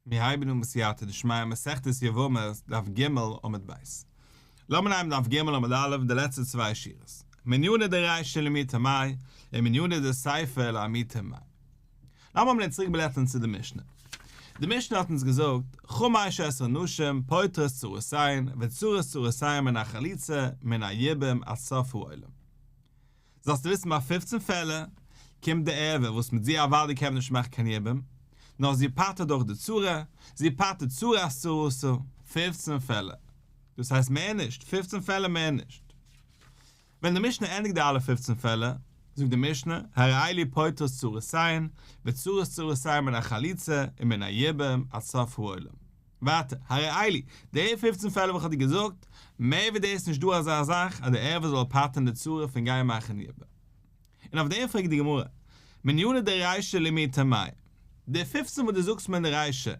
מיר הייבן אן בסייעתא דשמיא מסכת יבמות דף ג' עמוד ב'. לאמיר נעמען דף ג' עמוד א' די לעצטע צוויי שורות. מנינא דרישא למעוטי מאי ומנינא דסיפא למעוטי מאי. לאמיר אמאל צוריק בלעטערן צו די משנה. די משנה האט אונז געזאגט, חמש עשרה נשים פוטרות צרותיהן וצרות צרותיהן מן החליצה מן היבום עד סוף העולם. זאלסטו וויסן ביי פופצן פעלער קומט די ערווה וואס מיט זי אוודאי קען מען נישט מאכן קיין יבום, נאר זי פטר'ט דאך די צרה, זי פטר'ט צרת צרתה, פופצן פעלער. דאס הייסט מער נישט, פופצן פעלער מער נישט. ווען די משנה ענדיגט די אלע פופצן פעלער, זאגט די משנה, הרי אלו פוטרות צרותיהן, וצרות צרותיהן מן החליצה ומן היבום עד סוף העולם. ווייטער, הרי אלו, די פופצן פעלער וואס כ'האב דיר געזאגט, מער ווי דאס איז נישט דא אזא זאך אז די ערווה זאל פטר'ן די צרה פון גיין מאכן יבום. און אויף דעם פרעגט די גמרא, מנינא דרישא למעוטי מאי, די פופצן וואס דו זאגסט מיר אין די רישא,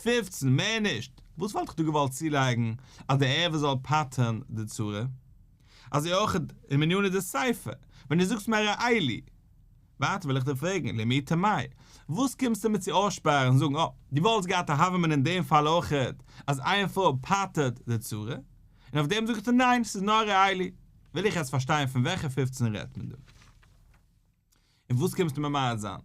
פופצן, מער נישט, וואס וואלט איך דא געוואלט צולייגן אז די ערווה זאל פטר'ן די צרה? אזוי אויך אין מנינא דסיפא, ווען דו זאגסט מיר הרי אלו, ווייטער וויל איך דיר פרעגן, למעוטי מאי, וואס קומסטו מיר צו אויסשפארן און זאגן, אה, דו וואלסט געהאט א הוה אמינא אין דעם פאל אויכעט, אז איין פרוי פטר'ט די צרה, און אויף דעם זאג איך דיר ניין, ס'איז נאר הרי אלו. וויל איך יעצט פארשטיין פון וועלכע פופצן רעדט מען דא? און וואס קומסטו ממעט זיין?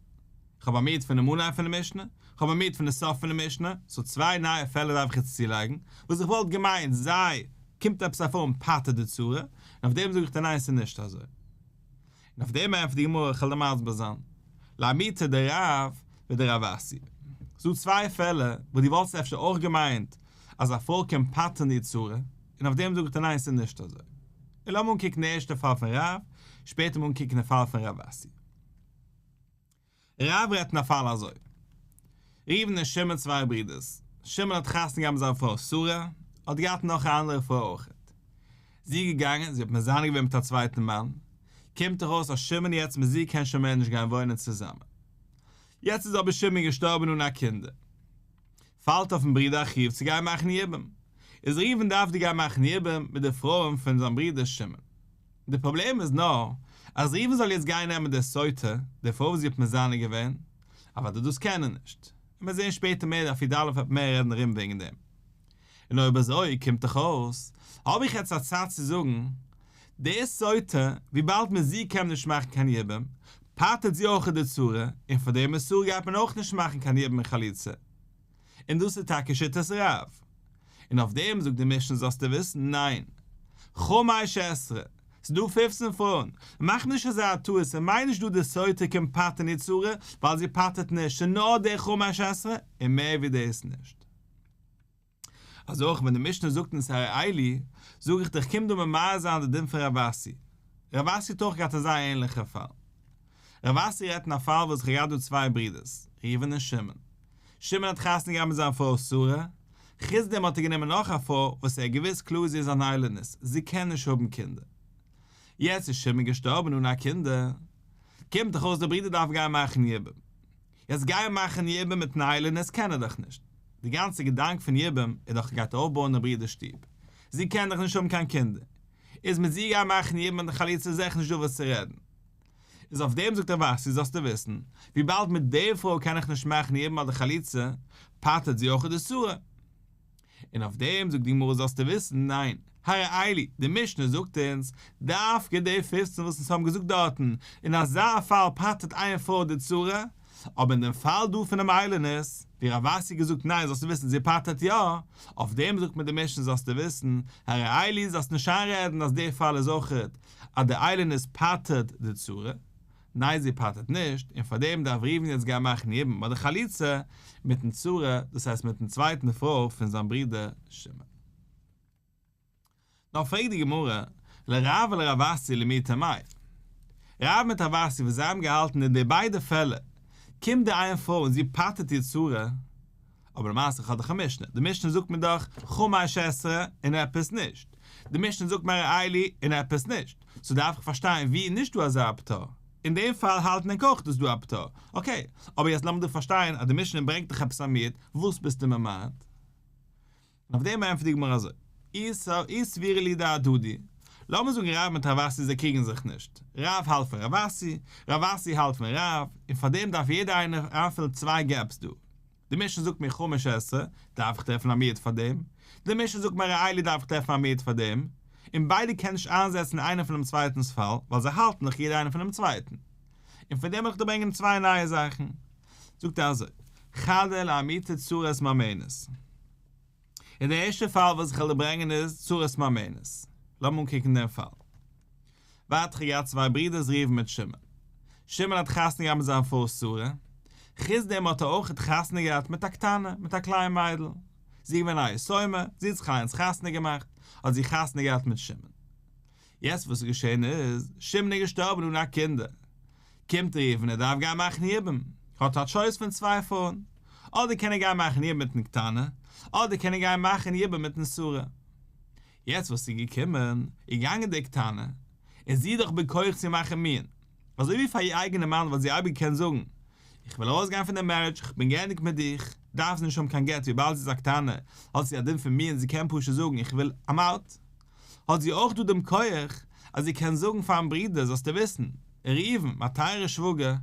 כ'האב א מיעוט פונעם אנהייב פון די משנה, כ'האב א מיעוט פון די סוף פון די משנה, so צוויי נייע פעלער דארף איך יעצט צולייגן, וואס איך וואלט געמיינט זיי קומט עפעס א פרוי און פטר'ט די צרה, און אויף דעם זאג איך דיר ניין ס'איז נישט אזוי. און אויף דעם ענטפערט די גמרא, כ'וועל דיר מסביר זיין, למעוטי דרב ודרב אסי. ס'דא צוויי פעלער וואס דו וואלסט אפשר אויך געמיינט אז א פרוי קען פטר'ן די צרה, און אויף דעם זאג איך דיר ניין ס'איז נישט אזוי. און לאמיר אנקוקן די ערשטע פאל פון רב, שפעטער מיר אנקוקן די פאל פון רב אסי. רב רעדט אין א פאל אזוי. ראובן און שמעון צוויי ברידערס. שמעון האט חתונה געהאט מיט זיין פרוי שרה, האט געהאט נאך א אנדערע פרוי אויכעט. זי איז געגאנגען, זי האט מזנה געווען מיט א צווייטן מאן. קומט דאך אויס אז שמעון יעצט מיט זי קען שוין מער נישט גיין וואוינען צוזאמען. יעצט איז אבער שמעון געשטארבן אן א קינדער. פאלט אויפן ברודער א חיוב צו גיין מאכן יבום. איז ראובן דארף די גיין מאכן יבום מיט די פרויען פון זיין ברודער שמעון. די פראבלעם איז נאר אז ראובן זאל יעצט גיין נעמען די סוטה, די פרוי וואס זי האט מזנה געווען, אוודאי דאס קען ער נישט, און מיר זעהן שפעטער מער דף י"א וועט מער רעדן ארום וועגן דעם. און אויב אזוי קומט דאך אויס, האב איך יעצט א צד צו זאגן, די סוטה, וויבאלד מיט זי קען מען נישט מאכן קיין יבום, פטר'ט זי אויך די צרה, און פאר דעם איסור גייט מען אויך נישט מאכן קיין יבום און חליצה. און דאס איז טאקע שיטת רב. און אויף דעם זאגט די משנה זאלסטו וויסן, ניין. חמש עשרה, ס'איז דא פופצן פרויען, מאך נישט אזא טעות און מיין נישט דא די סוטה קומט פטר'ן איר צרה, ווייל זי פטר'ט נישט, ס'איז נאר די חמש עשרה, און מער ווי דאס נישט. אזוי אויך ווען די משנה זאגט אונז הרי אלו, זאג איך דיך קום דא ממעט זיין די דין פון רב אסי. רב אסי האט אויך געהאט אזא ענליכע פאל. רב אסי רעדט אין א פאל וואס איך האב געהאט דא צוויי ברידערס, ראובן און שמעון. שמעון האט חתונה געהאט מיט זיין פרוי שרה, חוץ דעם האט ער גענומען נאך א פרוי וואס ער האט געוואוסט קלאר זי איז אן איילונית, זי קען נישט האבן קינדער. יעצט איז שמעון געשטארבן אן א קינדער, קומט דאך אויס די ברידער דארף גיין מאכן יבום. יעצט גיין מאכן יבום מיטן איילונית קען ער דאך נישט. די גאנצע געדאנק פון יבום איז דאך ער גייט אויפבויען די ברידער'ס שטוב. זי קען דאך נישט האבן קיין קינדער. איז מיט זי גיין מאכן יבום און די חליצה איז עכט נישט דא וואס צו רעדן. איז אויף דעם זאגט רב אסי זאלסטו וויסן, וויבאלד מיט די פרוי קען איך נישט מאכן יבום אדער חליצה, פטר'ט זי אויך די צרה. און אויף דעם זאגט די גמרא זאלסטו וויסן, ניין, הרי אלו, די משנה זאגט אונז, דווקא די פופצן וואס אונז האבן געזאגט דארטן, אין אזא פאל פטר'ט איין פרוי די צרה, אבער אין דעם פאל דא פונעם איילונית, ווי רב אסי געזאגט ניין זאלסטו וויסן זי פטר'ט יא, אויף דעם זאגט מיר די משנה זאלסטו וויסן, הרי אלו זאלסט נישט איינרעדן אז די פאל איז אויכעט אז די איילונית פטר'ט די צרה, ניין זי פטר'ט נישט, און פאר דעם דארף ראובן יעצט גיין מאכן יבום ביי די חליצה מיטן צרה, דאס הייסט מיטן צווייטן פרוי פון זיין ברודער שמעון. נאר פרעגט די גמרא, לרב ולרב אסי למעוטי מאי? רב מיט רב אסי וואס זיי האבן געהאלטן אין די ביידע פעלער, קומט די איין פרוי און זי פטר'ט איר צרה, אבער למעשה איך האב דאך א משנה, די משנה זאגט מיר דאך חמש עשרה און עפעס נישט, די משנה זאגט מיר הרי אלו און עפעס נישט, so דארף איך פארשטיין ווי איז נישט דא אזא פטור, אין דעם פאל האלטן ענק אויך דאס דא א פטור, okay, אבער יעצט לאמיר דא פארשטיין אז די משנה ברענגט דאך עפעס א מיעוט, וואס ביסטו ממעט? און אויף דעם ענטפערט די גמרא אזוי, אי סבירא להו דאהדדי, לאמיר זאגן רב מיט רב אסי זיי קריגן זיך נישט, רב האלט פון רב אסי, רב אסי האלט פון רב, און פאר דעם דארף יעדער איינער איינפילן צוויי gaps דא. די משנה זאגט מיר חמש עשרה, דארף איך טרעפן א מיעוט פאר דעם, די משנה זאגט מיר הרי אלו דארף איך טרעפן א מיעוט פאר דעם, און ביידע קענען נישט איינזעצן איינער פונעם צווייטנס פאל, ווייל זיי האלטן דאך יעדער איינער פונעם צווייטן. און פאר דעם וועל איך דיר ברענגען צוויי נייע זאכן. זאגט ער אזוי, חדא לאמעוטי צרת ממאנת. און די ערשטע פאל וואס איך וועל דיר ברענגען איז צרת ממאנת. לאמיר אנקוקן דעם פאל. ווייטער כ'האב געהאט צוויי ברידערס ראובן מיט שמעון. שמעון האט חתונה געהאט מיט זיין פרוי שרה. חוץ דעם האט ער אויכעט חתונה געהאט מיט א קטנה, מיט א קליין מיידל. זי איז געווען א יתומה, זי האט זיך אליינס חתונה געמאכט, האט זי חתונה געהאט מיט שמעון. יעצט וואס איז געשען איז, שמעון איז געשטארבן אן א קינדער. קומט ראובן ער דארף גיין מאכן יבום, האט ער א טשויס פון צוויי פרויען, אדער קען ער גיין מאכן יבום מיטן קטנה, אדער קען ער גיין מאכן יבום מיטן שרה. יעצט וואס איז געקומען, איז געגאנגען די קטנה, און זי איז דאך בכח צו מאכן מיאון, אזוי ווי פאר איר אייגענע מאן וואלט זי אייביג געקענט זאגן, איך וויל ארויסגיין פון די מערידזש, איך בין געענדיגט מיט דיך, דארף זי נישט האבן קיין גט וויבאלד זי איז א קטנה, האט זי א דין פון מיאון זי קען פשוט זאגן איך וויל I'm out. האט זי אויך דא דעם כח אז זי קען זאגן פארן ברודער זאלסטו וויסן, ראובן, מיין טייערע שוואגער,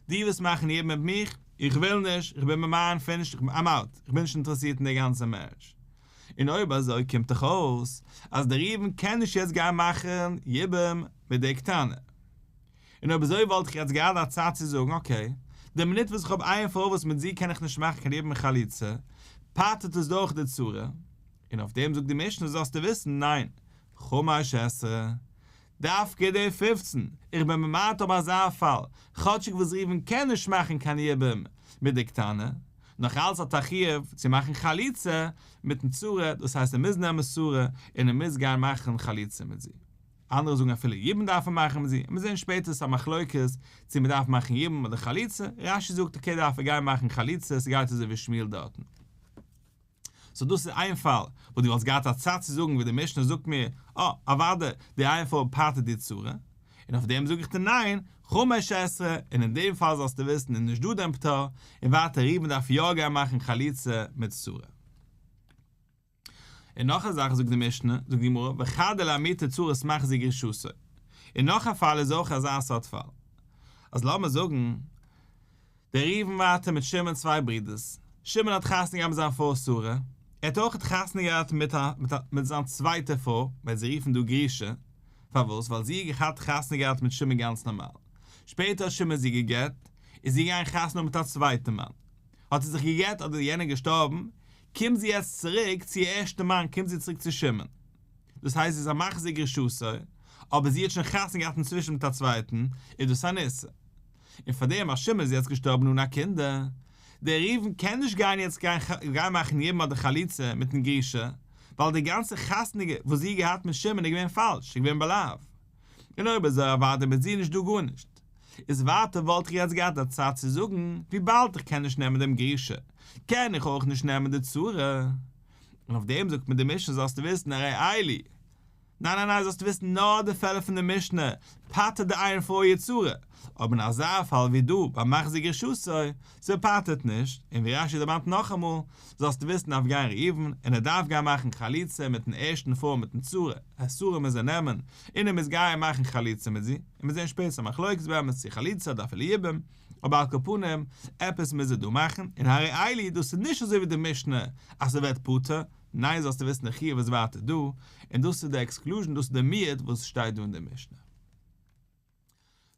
דו ווילסט מאכן יבום מיט מיך, איך וויל נישט, איך בין מיט מיין פינישט, I'm out, איך בין נישט אינטערעסירט אין די גאנצע מערידזש. און אויב אזוי קומט דאך אויס אז דער ראובן קען נישט יעצט גיין מאכן יבום מיט די קטנה. און אויב אזוי וואלט איך יעצט געהאט א צד צו זאגן okay, די מינוט וואס איך האב איין פרוי וואס מיט זי קען איך נישט מאכן קיין יבום און חליצה, פטר'ט עס דורך די צרה. און אויף דעם זאגט די משנה זאלסטו וויסן, ניין, חמש עשרה, דווקא די פופצן, איך בין ממעט אויף אזא פאל, כאטשיג וואס ראובן קען נישט מאכן קיין יבום מיט די קטנה, נאך אלץ האט א חיוב צו מאכן חליצה מיטן צרה, דאס הייסט ער מוז נעמען שרה און ער מוז גיין מאכן חליצה מיט זי. אנדערע זאגן אפילו יבום דארף מען מאכן מיט זי, מיר זעהן שפעטער ס'איז א מחלוקת צו מ'דארף מאכן יבום אדער חליצה, רש"י זאגט okay דארף ער גיין מאכן חליצה, ס'גייט אזוי ווי שמואל דארטן. so דאס איז איין פאל וואס דו וואלסט געהאט א צד צו זאגן ווי די משנה זאגט מיר, אה, אוודאי, די איין פרוי פטר'ט די צרה, און אויף דעם זאג איך דיר ניין, חמש עשרה, און אין דעם פאל זאלסטו וויסן איז נישט דא דעם פטור, און ווייטער ראובן דארף יא גיין מאכן חליצה מיט שרה. און נאך א זאך זאגט די משנה, זאגט די גמרא, וחדא למעוטי צרת מחזיר גרושתו. און נאך א פאל איז אויך אזא סארט פאל. אז לאמיר זאגן, דער ראובן ווייטער מיט שמעון צוויי ברידערס, שמעון האט חתונה געהאט מיט זיין פרוי שרה, ער האט אויך חתונה געהאט מיט א מיט זיין צווייטע פרוי, מ'וועט זי רופן דא גרושה, פארוואס? ווייל זי האט געהאט חתונה געהאט מיט שמעון גאנץ נארמאל, שפעטער האט שמעון זי גע'גט, איז זי געגאנגען חתונה האבן מיט א צווייטע מאן, האט זי זיך גע'גט אדער יענער געשטארבן, קומט זי יעצט צוריק צו איר ערשטע מאן, קומט זי צוריק צו שמעון. דאס הייסט זי איז א מחזיר גרושתו, אבער זי האט שוין חתונה געהאט אינצווישן מיט א צווייטן, איז דאס אן איסור. און פאר דעם אז שמעון איז יעצט געשטארבן אן א קינדער, דער ראובן קען נישט גיין יעצט גיין גיין מאכן יבום אדער חליצה מיטן גרושה, ווייל די גאנצע חתונה וואס זי האט געהאט מיט שמעון איז געווען פאלש, איז געווען בלאף. און אויב אזוי אוודאי מיט זי נישט דא גארנישט. איז ווייטער וואלט איך יעצט געהאט א צד צו זאגן, וויבאלד איך קען נישט נעמען דעם גרושה, קען איך אויך נישט נעמען די צרה. און אויף דעם זאגט מיר די משנה זאלסטו וויסן הרי אלו. ניין ניין ניין זאלסטו וויסן נאר די פעלער פון די משנה פטר'ט די איין פרוי איר צרה, אבער אין אזא פאל ווי דא ביי מחזיר גרושתו, ס'פטר'ט נישט, און ווי רש"י דערמאנט נאכאמאל, זאלסטו וויסן דארף גיין ראובן, און ער דארף גיין מאכן חליצה מיטן ערשטן פרוי מיטן צרה, א שרה מוז ער נעמען, און ער מוז גיין מאכן חליצה מיט זי, און מיר זעהן שפעטער ס'א מחלוקת באמת צו חליצה אדער אפילו יבום, אבער על כל פנים, עפעס מוז ער דא מאכן, און הרי אלו דאס איז נישט אזוי ווי די משנה אז ס'ווערט פטור, ניין זאלסטו וויסן די חיוב איז ווייטער דא, און דאס איז די exclusion דאס איז די מיעוט וואס שטייט דא אין די משנה.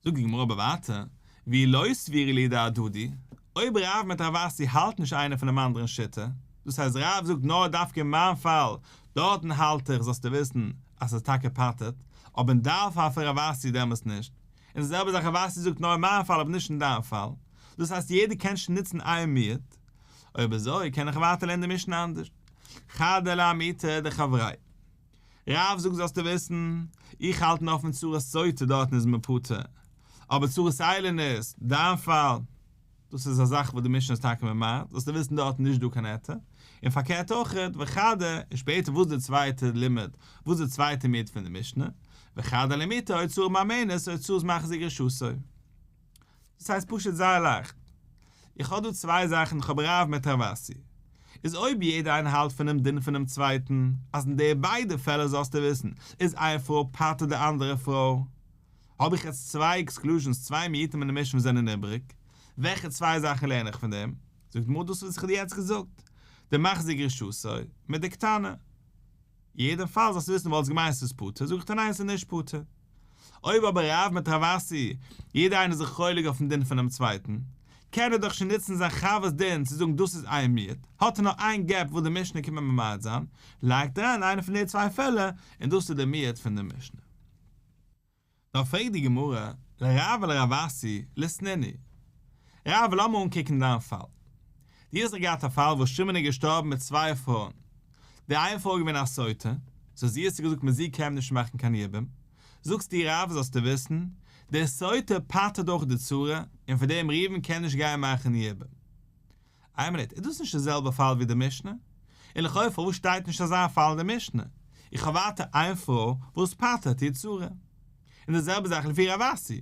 זאגט די גמרא אבער ווייטער, ואי לא סבירא להו דאהדדי, אויב רב מיט רב אסי האלט נישט איינער פונעם אנדערן שיטה, דאס הייסט רב זאגט נאר דווקא אין מיין פאל, דארטן האלט איך זאלסטו וויסן אז ס'איז טאקע פטר'ט, אבער אין דיין פאל פון רב אסי דעמאלטס נישט, און די זעלבע זאך רב אסי זאגט נאר אין מיין פאל אבער נישט אין דיין פאל, דאס הייסט יעדער קען שוין נוצן איין מיעוט, אויב אזוי קען איך ווייטער לערנען די משנה אנדערש. חדא לאמעוטי דחבריה. רב זאגט זאלסטו וויסן, איך האלט נאר פון צרת סוטה דארטן איז מען פטור, אבער צרת איילונית, דיין פאל, דאס איז א זאך וואס די משנה איז טאקע ממעט, זאלסטו וויסן דארטן נישט דא קיין היתר, און פארקערט אויכעט, וחדא, און שפעטער וואס איז די צווייטע לימוד, וואס איז די צווייטע מיעוט פון די משנה, וחדא למעוטי או צרה ממאנת או צרת מחזיר גרושתו. דאס הייסט פשוט זייער לייכט. איך האב דא צוויי זאכן, איך האב רב מיט רב אסי. איז אויב יעדער איינער האלט פונעם דין פונעם צווייטן, אז אין די ביידע פעלער זאלסטו וויסן, איז איין פרוי פטר'ט די אנדערע פרוי, האב איך יעצט צוויי exclusions, צוויי מיעוטים אין די משנה וואס זענען איבריג. וועלכע צוויי זאכן לערן איך פון דעם? זאגט די גמרא דאס וואס איך האב דיר יעצט געזאגט, דמחזיר גרושתו מיט די קטנה. יעדן פאל זאלסטו וויסן וואלסט געמיינט ס'איז פטור, זאג איך דיר ניין ס'איז נישט פטור. אויב אבער רב מיט רב אסי, יעדער איינער איז זיך חולק אויפן דין פונעם צווייטן, קען ער דאך שוין נוצן זיין חבר'ס דין צו זאגן דאס איז איין מיעוט, האט ער נאר איין gap וואס די משנה קומט ממעט זיין, לייגט ער אריין איינע פון די צוויי פעלער, און דאס איז די מיעוט פון די משנה. דאן פרעגט די גמרא, לרב ולרב אסי, ליתנינהו. רב, לאמיר אנקוקן דיין פאל. דו האסט דאך געהאט א פאל וואס שמעון איז געשטארבן מיט צוויי פרויען. די איין פרוי איז געווען א סוטה, סאו זי האסטו געזאגט מיט זי קען מען נישט מאכן קיין יבום. זאגסטו רב זאלסטו וויסן, די סוטה פטר'ט אויך די צרה, און פאר דעם ראובן קען נישט גיין מאכן יבום. איין מינוט, איז דאס נישט די זעלבע פאל ווי די משנה? און לכאו' פארוואס שטייט נישט אזא פאל אין די משנה? איך האב ווייטער איין פרוי וואס פטר'ט איר צרה. און די זעלבע זאך לפי רב אסי.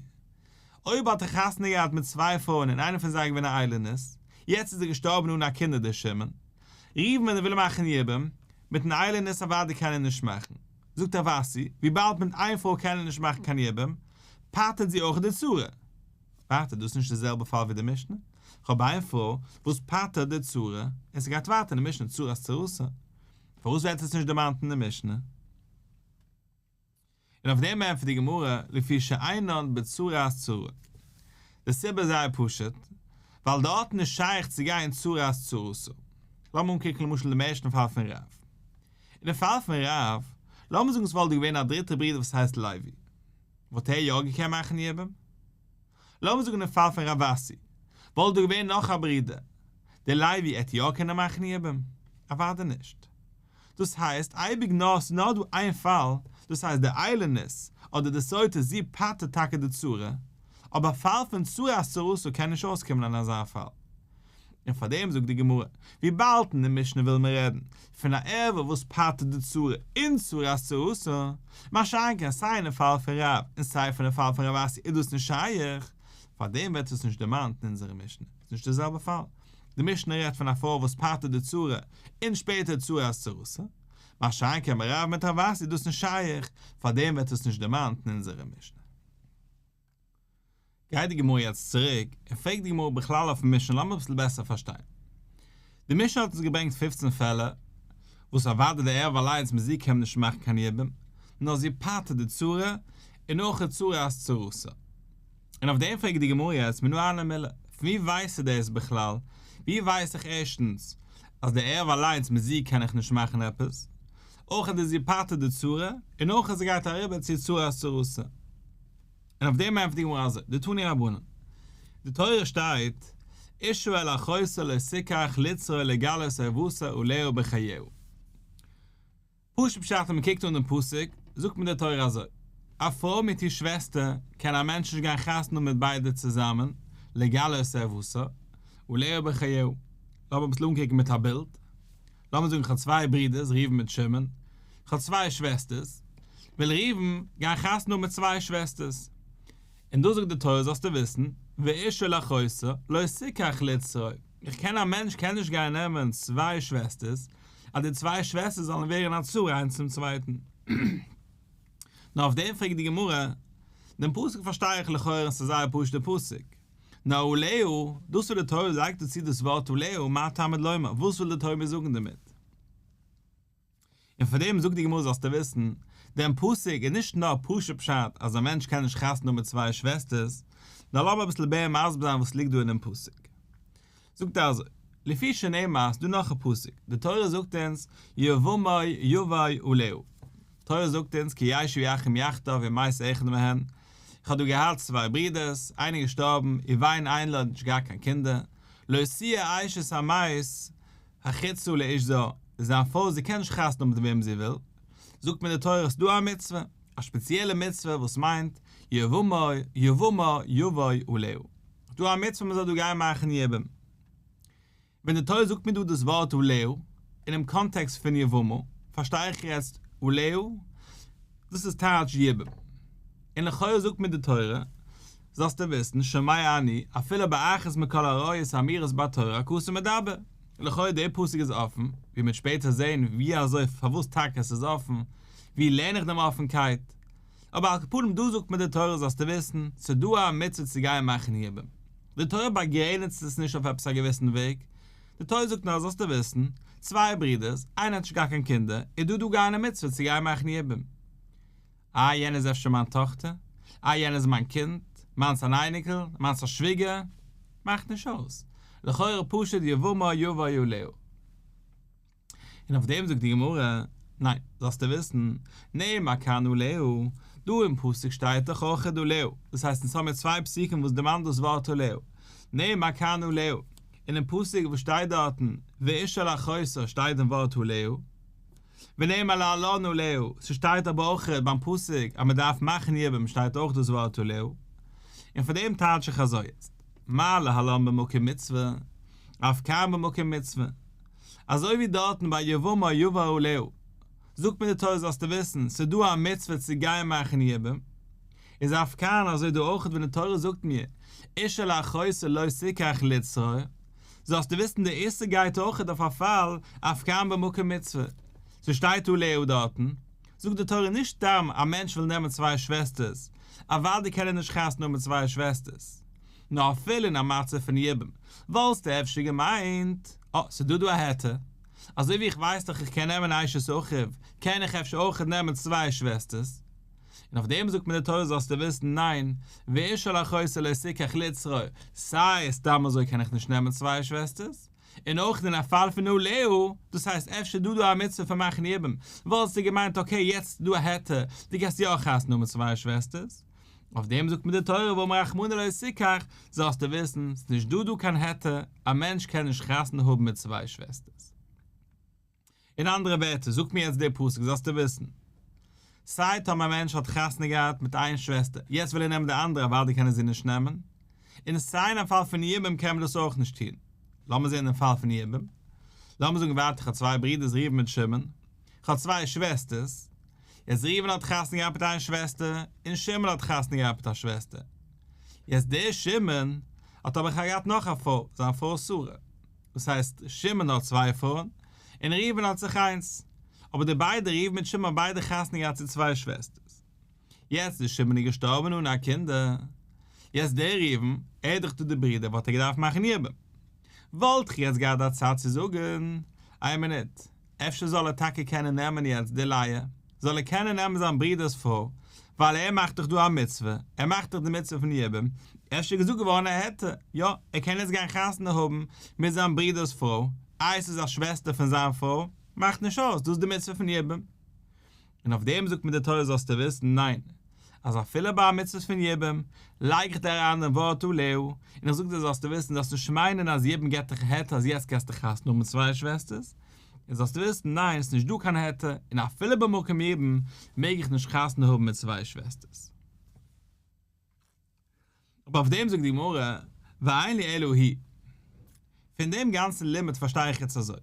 אויב האט ער חתונה געהאט מיט צוויי פרויען און איינע פון זיי איז געווען א איילונית, יעצט איז ער געשטארבן אן א קינדער דער שמעון. ראובן ווען ער וויל מאכן יבום, מיטן איילונית אוודאי קען ער נישט מאכן. זאגט רב אסי, וויבאלד מיט איין פרוי קען ער נישט מאכן קיין יבום, פטר'ט זי אויך די צרה. ווייטער, דאס איז נישט די זעלבע פאל ווי די משנה. כ'האב איין פרוי וואס פטר'ט די צרה, און ס'גייט ווייטער אין די משנה צרת צרתה. פארוואס ווערט עס נישט דערמאנט אין די משנה? און אויף דעם ענטפערט די גמרא, לפי שאינן בצרת צרה. די סיבה איז זייער פשוט, ווייל דארטן איז שייך צו גיין צרת צרתה. לאמיר אנקוקן למשל דעם ערשטן פאל פון רב. אין די פאל פון רב, לאמיר זאגן ס'וואלט דא געווען א דריטער ברודער וואס הייסט לוי. וואלט ער יא געקענט מאכן יבום? לאמיר זאגן אין פאל פון רב אסי, וואלט דא געווען נאך א ברודער, דער לוי עט יא קענען מאכן יבום? אוודאי נישט. דאס הייסט אייביג נאר ס'איז נאר דא איין פאל, דאס הייסט די איילונית אדער די סוטה זי פטר'ט טאקע די צרה, אבער א פאל פון צרת צרתה קען נישט אויסקומען אין אזא פאל. און פאר דעם זאגט די גמרא, וויבאלד אין די משנה וויל מען רעדן פון א ערווה וואס פטר'ט די צרה און צרת צרתה, מה שאין כן סיי אינעם פאל פון רב און סיי פונעם פאל פון רב אסי איז דאס נישט שייך, פאר דעם ווערט עס נישט דערמאנט אין אונזערע משנה, ס'איז נישט די זעלבע פאל, די משנה רעדט פון א פרוי וואס פטר'ט די צרה און שפעטער צרת צרתה, מה שאין כן ביי רב מיט רב אסי איז דאס נישט שייך, פאר דעם ווערט עס נישט דערמאנט אין אונזערע משנה. גייט די גמרא יעצט צוריק און פרעגט די גמרא בכלל אויפן משנה לאמיר אביסל בעסער פארשטיין. די משנה האט אונז געברענגט פופצן פעלער וואס אוודאי די ערווה אליינס מיט זי קען מען נישט מאכן קיין יבום נאר זי פטר'ט די צרה און אויך צרת צרתה. און אויף דעם פרעגט די גמרא יעצט מנא הני מילי פון ווי ווייסטו דאס בכלל? ווי ווייס איך ערשטנס אז די ערווה אליינס מיט זי קען איך נישט מאכן עפעס? אויך אז זי פטר'ט די צרה און אויך אז זי גייט אריבער צו צרת צרתה. און אויף דעם ענטפערט די גמרא אזוי, דתנו רבנן, די תורה שטייט, אשה אל אחותה לא תקח לצרור לגלות ערותה עליה בחייה. פשוט פשט אז מען קוקט אן דעם פסוק, זאגט מיר די תורה אזוי, א פרוי מיט איר שוועסטער קען א מענטש נישט גיין חתונה האבן מיט ביידע צוזאמען, לגלות ערותה עליה בחייה. לאמיר אביסל אנקוקן מיט א בילד. לאמיר זאגן איך האב צוויי ברידערס ראובן מיט שמעון, איך האב צוויי שוועסטערס, וויל ראובן גיין חתונה האבן מיט צוויי שוועסטערס, און דא זאגט די תורה זאלסטו וויסן, ואשה אל אחותה לא תקח לצרור, איך קען א מענטש קען נישט גיין נעמען צוויי שוועסטערס, אז די צוויי שוועסטערס זאלן ווערן א צרה איינס צום צווייטן. נאר אויף דעם פרעגט די גמרא, דעם פסוק פארשטיי איך לכאורה און ס'איז זייער פשוט'ער פסוק, נאר עליה, דאס וואס די תורה לייגט דא צו דאס ווארט עליה, מה תלמוד לומר, וואס וויל די תורה מיר זאגן דערמיט? און פאר דעם זאגט די גמרא זאלסטו וויסן, דעם פסוק איז נישט נאר פשוט פשט אז א מענטש קען נישט חתונה האבן מיט צוויי שוועסטערס, נאר לאמיר אביסל מער מסביר זיין וואס ליגט דא אינעם פסוק. זאגט ער אזוי, לפי שנאמר, ס'דא נאך א פסוק, די תורה זאגט אונז, יבמה יבא עליה, תורה זאגט אונז כי ישבו אחים יחדיו ומת אחד מהן, איך האב דא געהאט צוויי ברידערס, איינער איז געשטארבן, ובן אין לו האט נישט געהאט קיין קינדער, לא תהיה אשת המת החוצה לאיש זר, זיין פרוי זי קען נישט חתונה האבן מיט וועם זי וויל, זאגט מיר די תורה ס'דא א מצוה, א שפעציעלע מצוה וואס מיינט, יבמה יבמה יבא עליה. דא א מצוה מען זאל דא גיין מאכן יבום. ווען די תורה זאגט מיר דא דאס ווארט עליה אינעם קאנטעקסט פון יבמה, פארשטיי איך יעצט עליה, דאס איז טייטש יבום. און לכאורה זאגט מיר די תורה, זאלסטו וויסן, שומע אני, אפילו באחת מכל העריות האמורות בתורה הכתוב מדבר. לכאורה דער פסוק איז אפן, ווי מ'וועט שפעטער זען ווי אזוי פארוואס טאקע עס איז אפן, ווי לערן איך דעם אפנקייט. אבער על כל פנים דא זאגט מיר די תורה זאלסטו וויסן, ס'איז דא א מצוה צו גיין מאכן יבום. די תורה באגרעניצט עס נישט אויף עפעס א געוויסן וועג, די תורה זאגט נאר זאלסטו וויסן, צוויי ברידערס, איינער האט נישט געהאט קיין קינדער, איז דא דא גיין א מצוה צו גיין מאכן יבום. אה יענע איז אפשר מיין טאכטער, אה יענע איז מיין קינד, מיינס אן אייניקל, מיינס א שוויגער, מאכט נישט אויס, לכאורה פשוט יבמה יבא עליה. און אויף דעם זאגט די גמרא, ניין, זאלסטו וויסן, נאמר כאן עליה, דא אין פסוק שטייט דאך אויך עליה, דאס הייסט אונז האמיר צוויי פסוקים וואס דערמאנט דאס ווארט עליה, נאמר כאן עליה, און אין פסוק וואס שטייט דארטן ואיש אל אחותו שטייט דעם ווארט עליה, ונאמר להלן עליה, ס'שטייט אבער אויך ביים פסוק אז מ'דארף מאכן יבום שטייט אויך דאס ווארט עליה, און פאר דעם טייטש איך אזוי יעצט, מה להלן במקום מצוה, אף כאן במקום מצוה. אזוי ווי דארטן ביי יבמה יבא עליה, זאגט מיר די תורה זאלסטו וויסן, ס'איז דא א מצוה צו גיין מאכן יבום, איז אף כאן אזוי דא אויך ווען די תורה זאגט מיר איש אל אחותו לא תקח לצרור, זאלסטו וויסן די איסור גייט אויך אויף א פאל אף כאן במקום מצוה, ס'שטייט עליה דארטן, זאגט די תורה נישט סתם א מענטש וויל נעמען צוויי שוועסטערס, אוודאי קען ער נישט חתונה האבן מיט צוויי שוועסטערס, נאר אפילו אין א מצב פון יבום, וואלסטו אפשר געמיינט, אה, ס'דא דא א היתר, אזוי ווי איך ווייס דאך איך קען נעמען אשת אחיו, קען איך אפשר אויך נעמען צוויי שוועסטערס. און אויף דעם זאגט מיר די תורה זאלסטו וויסן, ניין, ואיש אל אחותו לא תקח לצרור, סיי סתם אזוי קען איך נישט נעמען צוויי שוועסטערס, און אויך אין א פאל פון עליה, דאס הייסט אפשר דא דא א מצוה פון מאכן יבום, וואלסטו געמיינט okay יעצט איז דא א היתר, דו קענסט יא חתונה האבן מיט צוויי שוועסטערס, אויף דעם זאגט מיר די תורה ואמר רחמנא לא תקח, זאלסטו וויסן, ס'איז נישט דא דא קיין היתר, א מענטש קען נישט חתונה האבן מיט צוויי שוועסטערס. אין אנדערע ווערטער זאגט מיר יעצט דער פסוק זאלסטו וויסן, סיי טאמער א מענטש האט חתונה געהאט מיט איין שוועסטער, יעצט וויל ער נעמען די אנדערע אוודאי קען ער זי נישט נעמען, און סיי אין א פאל פון יבום קען מען דאס אויך נישט טון. לאמיר זען דעם פאל פון יבום. לאמיר זאגן ווייטער איך האב צוויי ברידערס ראובן מיט שמעון, איך האב צוויי שוועסטערס, יעצט ראובן האט חתונה געהאט מיט איין שוועסטער, און שמעון האט חתונה געהאט מיט א שוועסטער. יעצט דער שמעון האט אבער געהאט נאך א פרוי, זיין פרוי שרה. דאס הייסט, שמעון האט צוויי פרויען, און ראובן האט זיך איינס. אבער די ביידע, ראובן מיט שמעון האבן ביידע חתונה געהאט צו צוויי שוועסטערס. יעצט איז שמעון איז געשטארבן אן א קינדער. יעצט דער ראובן, ער איז דאך דא די ברודער וואלט ער געדארפט מאכן יבום. וואלט איך יעצט געהאט א צד צו זאגן, איין מינוט, אפשר זאל ער טאקע קענען נעמען יעצט די לאה, זאל ער קענען נעמען זיין ברודער'ס פרוי, ווייל ער מאכט דאך דא א מצוה, ער מאכט דאך די מצוה פון יבום, אפשר איז געזאגט געווארן א היתר, יא, ער קען יעצט גיין חתונה האבן מיט זיין ברודער'ס פרוי, איי עס איז א שוועסטער פון זיין פרוי, מאכט נישט אויס, דאס איז די מצוה פון יבום. און אויף דעם זאגט מיר די תורה זאלסטו וויסן, ניין, אז אפילו ביי א מצוה פון יבום, לייג איך דיר אריין דעם ווארט עליה, און איך זאג דיר זאלסטו וויסן, זאלסט נישט מיינען אז יבום געבט דיך א היתר אז יעצט קענסטו חתונה האבן מיט צוויי שוועסטערס, און זאלסטו וויסן, ניין, עס איז נישט דא קיין היתר, און אפילו במקום יבום מעג איך נישט חתונה האבן מיט צוויי שוועסטערס. אבער אויף דעם זאגט די גמרא, ואין לי אלא היא. פון דעם גאנצן לימוד פארשטיי איך יעצט אזוי.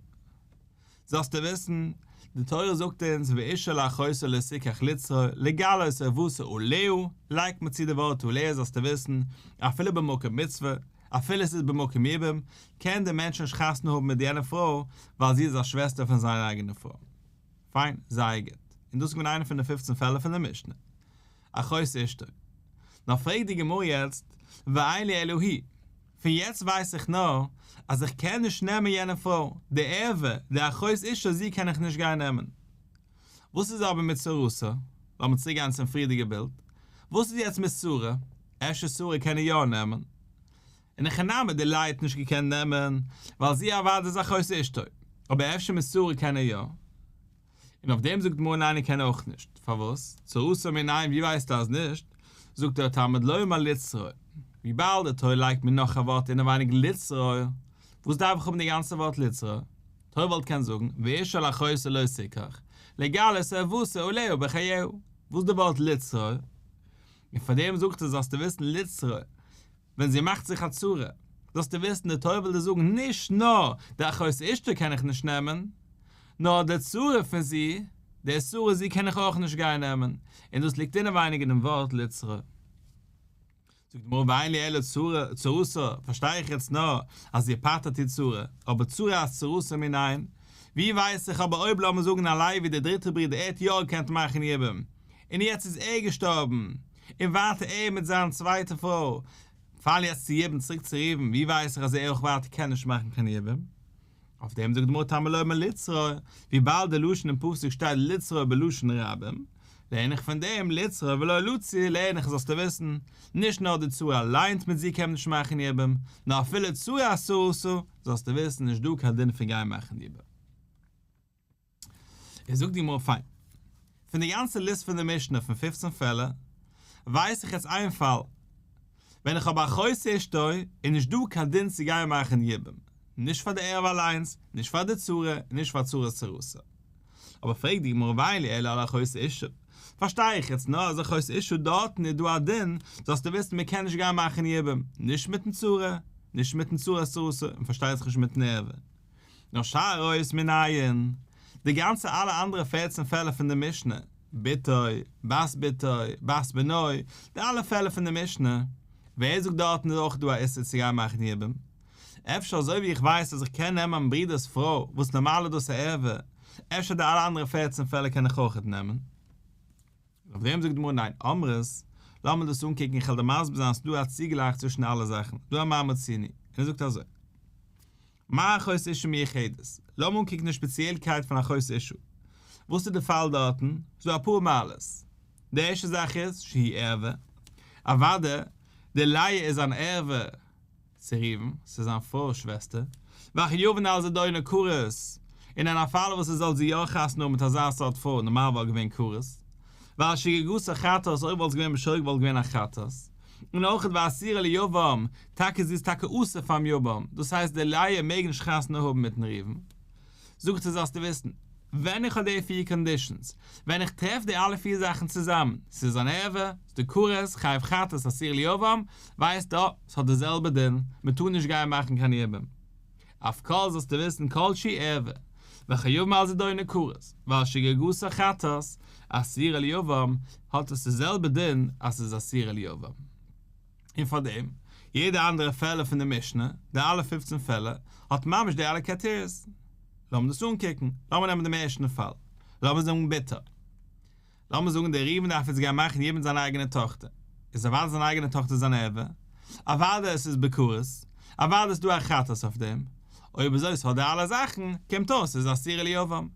זאלסטו וויסן, די תורה זאגט אונז ואיש אל אחותו לא תקח לצרור, לגלות ערותה עליה, לייגט מען צו די ווארט עליה זאלסטו וויסן, אפילו במקום מצוה, אפילו עס איז במקום יבום, קען דער מענטש נישט חתונה האבן מיט יענע פרוי, ווייל זי איז א שוועסטער פון זיין אייגענע פרוי. פיין, זייער גוט. און דאס איז געווען איינע פון די פופצן פעלער פון די משנה. אחות אשתו. נאר פרעגט די גמרא יעצט, ואין לי אלא היא. פון יעצט ווייס איך נאר אז איך קען נישט נעמען יענע פרוי, די ערווה, די אחות אשתו זי קען איך נישט גיין נעמען. וואס איז אבער מיט צרתה? לאמיר צוריק גיין צום פריערדיגע בילד. וואס איז יעצט מיט שרה? אפשר שרה קען ער יא נעמען? אין הכי נמי די לאה האט נישט געקענט נעמען, ווייל זי אוודאי איז אחות אשתו. אבער אפשר מיט שרה קען ער יא? און אויף דעם זאגט גמרא ניין ער קען אויך נישט, פארוואס? צרתה מנין ווי ווייסטו אז נישט? זאגט ער תלמוד לומר לצרור, וויבאלד די תורה לייגט מיר נאך א ווארט אינעווייניג לצרור, וואס דארף איך האבן די גאנצע ווארט לצרור? תורה וואלט קענען זאגן ואיש אל אחותו לא תקח, לגלות ערותה עליה בחייה, וואס די ווארט לצרור? און פאר דעם זאגט ער זאלסטו וויסן לצרור, ווען זי מאכט זיך א צרה, זאלסטו וויסן די תורה וויל דיר זאגן נישט נאר די אחות אשתו קען איך נישט נעמען, נאר די צרה פון זי, די שרה זי קען איך אויך נישט גיין נעמען, און דאס ליגט אינעווייניג אינעם ווארט לצרור. זאגט די גמרא ואין לי אלא צרתה, פארשטיי איך יעצט נאר אז זי פטר'ט איר צרה, אבער צרת צרתה מנין? ווי ווייס איך אבער אויב לאמיר זאגן א לוי דער דריטער ברודער ער האט יא געקענט מאכן יבום, און יעצט איז ער געשטארבן, און ווייטער ער מיט זיין צווייטע פרוי פאלן יעצט צו יבום צוריק צו ראובן, ווי ווייס איך אז ער אויך ווייטער קען נישט מאכן קיין יבום? אויף דעם זאגט די גמרא תלמוד לומר לצרור, וויבאלד די לשון אין פסוק שטייט לצרור בלשון רבים, לערן איך פון דעם לצרור ולא לצור, לערן איך זאלסטו וויסן, נישט נאר די צרה אליינס מיט זי קען מען נישט מאכן יבום, נאר אפילו צרת צרתה, זאלסטו וויסן נישט דא קיין דין פון גיין מאכן יבום. איז זאגט די גמרא פיין. פון די גאנצע ליסט פון די משנה פון פופצן פעלער, ווייס איך יעצט איין פאל, ווען איך האב אחות אשתו איז נישט דא קיין דין צו גיין מאכן יבום, נישט פאר די ערווה אליינס, נישט פאר די צרה, און נישט פאר צרת צרתה. אבער פרעגט די גמרא ואין לי אלא על אחות אשה, פארשטיי איך יעצט נאר אז אחות אשה דארטן איז דא א דין, זאלסטו וויסן מען קען נישט גיין מאכן יבום, נישט מיטן צרה, נישט מיטן צרת צרתה, און פארשטייט זיך נישט מיטן ערווה. נאר שאר עריות מנין, די גאנצע אלע אנדערע פערצן פעלער פון די משנה, בתו, בת בתו, בת בנו, די אלע פעלער פון די משנה, ווער זאגט דארטן איז אויך דא א איסור צו גיין מאכן יבום? אפשר אזוי ווי איך ווייס אז איך קען נעמען מיין ברודער'ס פרוי וואס נארמאל איז דאס א ערווה, אפשר די אלע אנדערע פערצן פעלער קען איך אויכעט נעמען? אויף דעם זאגט די גמרא ניין, אמרת, לאמיר דאס אנקוקן איך וועל דיר מסביר זיין ס'דא א צוגלייך צווישן אלע זאכן, דא א מה מצינו, און ער זאגט אזוי. מה אחות אשה מיוחדת? לאמיר אנקוקן די שפעציעלקייט פון אחות אשה. וואס איז די פאל דארטן? ס'דא אפאר מעלות. די ערשטע זאך איז, שהיא ערווה. אוודאי, די לאה איז אן ערווה צו ראובן, ס'איז זיין פרוי'ס שוועסטער. וחייבין על זדונה כרת. און אין א פאל וואס ער זאל זי יא חתונה האבן מיט אזא סארט פרוי, נארמאל וואלט געווען כרת. ועל שגגתה חטאת, אויב וואלט עס געווען בשוגג וואלט געווען א חטאת. און אויך ואסורה ליבם, טאקע זי איז טאקע אסור פאר'ן יבם, דאס הייסט די לאה מעג נישט חתונה האבן מיט'ן ראובן. זאגט ער זאלסטו וויסן, ווען איך האב די פיר conditions, ווען איך טרעף די אלע פיר זאכן צוזאמען, ס'איז אן ערווה, ס'איז דא כרת, חייב חטאת, אסורה ליבם, ווייסטו, ס'האט די זעלבע דין, מ'טאר נישט גיין מאכן קיין יבום. אף כל זאלסטו וויסן כל שהיא ערווה, וחייבין על זדונה כרת, ועל שגגתה חטאת, אסורה ליבם, האט עס די זעלבע דין אז ס'איז אסורה ליבם. און פארדעם, יעדע אנדערע פעלער פון די משנה, די אלע פופצן פעלער, האט ממש די אלע criteria ס. לאמיר דאס אנקוקן, לאמיר נעמען דעם ערשטן פאל, לאמיר זאגן בתו. לאמיר זאגן דער ראובן דארף יעצט גיין מאכן יבום זיין אייגענע טאכטער, איז אוודאי זיין אייגענע טאכטער זיין ערווה, אוודאי עס איז בכרת, אוודאי איז דא א חטאת אויף דעם, אויב אזוי ס'האט די אלע זאכן, קומט אויס ס'איז אסורה ליבם,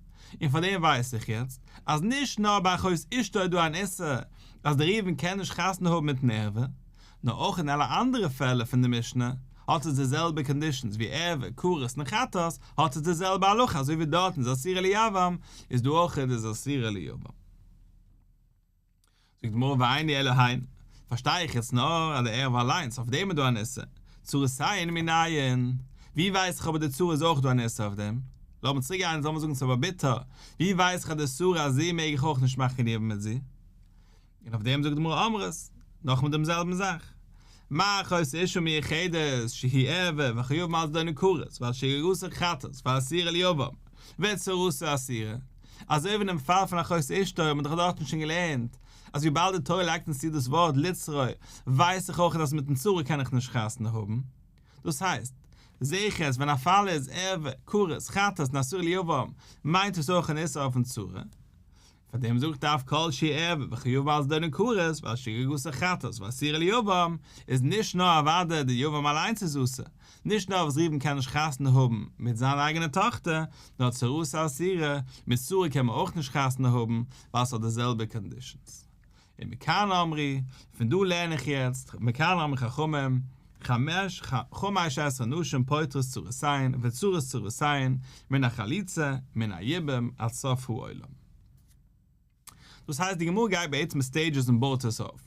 און פאר דעם ווייס איך יעצט אז נישט נאר ביי אחות אשתו איז דא אן איסור אז דער ראובן קען נישט חתונה האבן מיטן ערווה, נאר אויך אין אלע אנדערע פעלער פון די משנה האט עס די זעלבע conditions ווי ערווה, כרת און חטאת, האט עס די זעלבע הלכה אזוי ווי דארטן איז אסורה ליבם איז דא אויך איז אסורה ליבם. זאגט די גמרא ואין לי אלא הן, פארשטיי איך יעצט נאר אז די ערווה אליינס אויף דעם איז דא אן איסור, צרותיהן מנין, ווי ווייס איך אבער די צרה איז אויך דא אן איסור אויף דעם? לאמיר צוריק גיין זאל מען זאגן ס'איז אבער ביטער, ווי ווייס איך אז די צרה אז זי מעג איך אויך נישט מאכן יבום מיט זי? און אויף דעם זאגט די גמרא אמרת, נאכמאל דעם זעלבן זאך, מה אחות אשה מיוחדת שהיא ערווה וחייבין על זדונה כרת ועל שגגתה חטאת ואסורה ליבם וצרתה אסורה, אזוי ווי אינעם פאל פון אחות אשתו האט מען דאך דארטן שוין געלערנט אז וויבאלד די תורה לייגט אונז צו דאס ווארט לצרור ווייס איך אויך אז מיטן צרה קען איך נישט חתונה האבן, דאס הייסט, זעה איך יעצט ווען א פאל איז ערווה, כרת, חטאת און אסורה ליבם מיינט עס אויך אן איסור אויפן צרה. פאר דעם זאגט אף כל שהיא ערווה וחייבין על זדונה כרת ועל שגגתה חטאת ואסורה ליבם, איז נישט נאר אוודאי די יבם אליינס איז אסור, נישט נאר וואס ראובן קען נישט חתונה האבן מיט זיין אייגענע טאכטער, נאר צרתה אסורה, מיט צרה קען מען אויך נישט חתונה האבן, ווייל ס'האט די זעלבע conditions. ומכאן אמרו, פון דא לערן איך יעצט, מכאן אמרו חכמים, חמש חמש עשרה נשים פוטרות צרותיהן וצרות צרותיהן מן החליצה מן היבום עד סוף העולם. דאס הייסט די גמרא גייט בעצם stages און בויט עס אויף.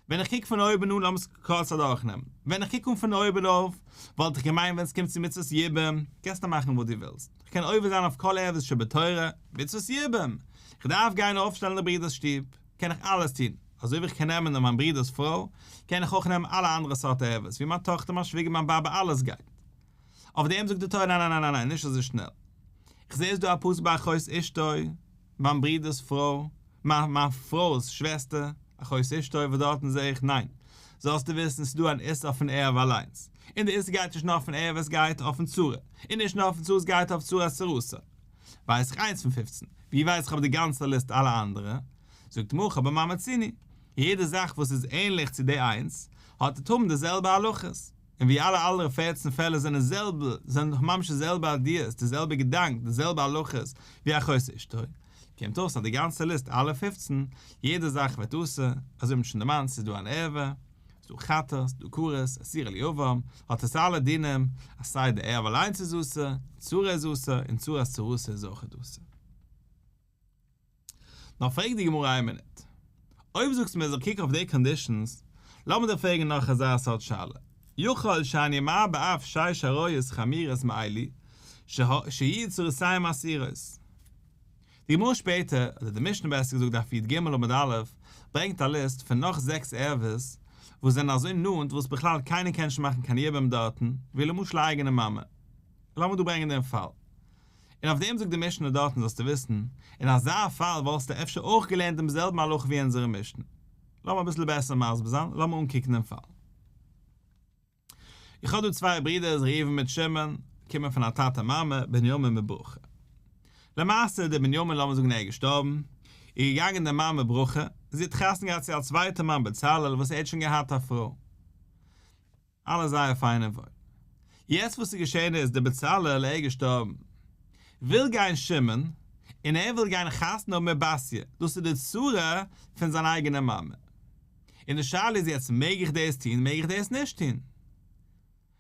ווען איך קוק פון אויבן אן, לאמיר עס קורץ אדורכנעמען. ווען איך קוק אן פון אויבן אויף, וואלט איך געמיינט ווען עס קומט צו מצוות יבום, קענסטו מאכן וואס דו ווילסט. איך קען עובר זיין אויף כל ערבות שבתורה, מצוות יבום! איך דארף גיין אויפשטעלן די ברודער'ס שטוב, קען איך אלעס טון. אזוי ווי איך קען נעמען מיין ברודער'ס פרוי, קען איך אויך נעמען אלע אנדערע סארט ערבות, ווי מיין טאכטער, מיין שוויגער, מיין באבע, אלעס גייט. אויף דעם זאגט די תורה ניין ניין ניין ניין, נישט אזוי שנעל. איך זע עס דא א פסוק ביי אחות אשתו, מיין ברודער'ס פרוי, מיין מיין פרוי'ס שוועסטער, אחות אשתו, וואס דארטן זע איך ניין. זאלסטו וויסן ס'איז דא אן איסור אויפן ערווה אליינס. און די איסור גייט נישט נאר אויפן ערווה עס גייט אויפן צרה. און נישט נאר אויפן צרה עס גייט אויף צרת צרתה. ווייס איך איינס פון פופצן. ווי ווייס איך אבער די גאנצע ליסט אלע אנדערע? זאגט גמרא במה מצינו. יעדע זאך וואס איז ענליך צו די איינס, האט האבן די זעלבע הלכות. און ווי אלע אנדערע פערצן פעלער זענען זעלבע, זענען דאך ממש די זעלבע איידיעס, די זעלבע געדאנק, די זעלבע הלכות, ווי אחות אשתו. קומט אויס אז די גאנצע ליסט אלע פופצן, יעדע זאך ווערט אסור, אזוי ווי מ'האט שוין דערמאנט, ס'איז דא אן ערווה, ס'איז דא חטאת, ס'איז דא כרת, אסורה ליבם, האט עס אלע דינים, אז סיי די ערווה אליינס איז אסור, צרה איז אסור, און צרת צרתה איז אויכעט אסור. נאר פרעגט די גמרא איין מינוט, אויב זאגסטו מיר אז איך קוק אויף די conditions, לאמיר דיר פרעגן נאך אזא סארט שאלה, יכול שאני מרבה אף שש עריות חמורות מאלו שיהיו צרותיהם אסורות. די גמרא שפעטער, אדער די משנה בעסער געזאגט דף י"ג עמוד א', ברענגט א ליסט פון נאך זעקס ערוות וואס זענען אזוי נאנט וואס בכלל קיינער קען נישט מאכן קיין יבום דארטן, ווי למשל א אייגענע מאמע. לאמיר דא ברענגען דעם פאל. און אויף דעם זאגט די משנה דארטן זאלסטו וויסן, אין אזא פאל וואלסטו אפשר אויך געלערנט דעם זעלבן הלכה ווי אונזערע משנה. לאמיר אביסל בעסער מסביר זיין, לאמיר אנקוקן דעם פאל. איך האב דא צוויי ברידערס ראובן מיט שמעון, קומען פון א טאטע מאמע, בנימין מיט ברכה. למעשה דער בנימין לאמיר זאגן ער איז געשטארבן, איז געגאנגען די מאמע ברכה, זי האט חתונה געהאט צו א צווייטע מאן בצלאל וואס ער האט שוין געהאט א פרוי. אלעס זייער פיין און וואויל. יעצט וואס איז געשען איז דער בצלאל ער איז געשטארבן, וויל גיין שמעון, און ער וויל גיין חתונה האבן מיט בתיה, דאס איז די צרה פון זיין אייגענע מאמע. און די שאלה איז יעצט מעג איך דאס טון מעג איך דאס נישט טון?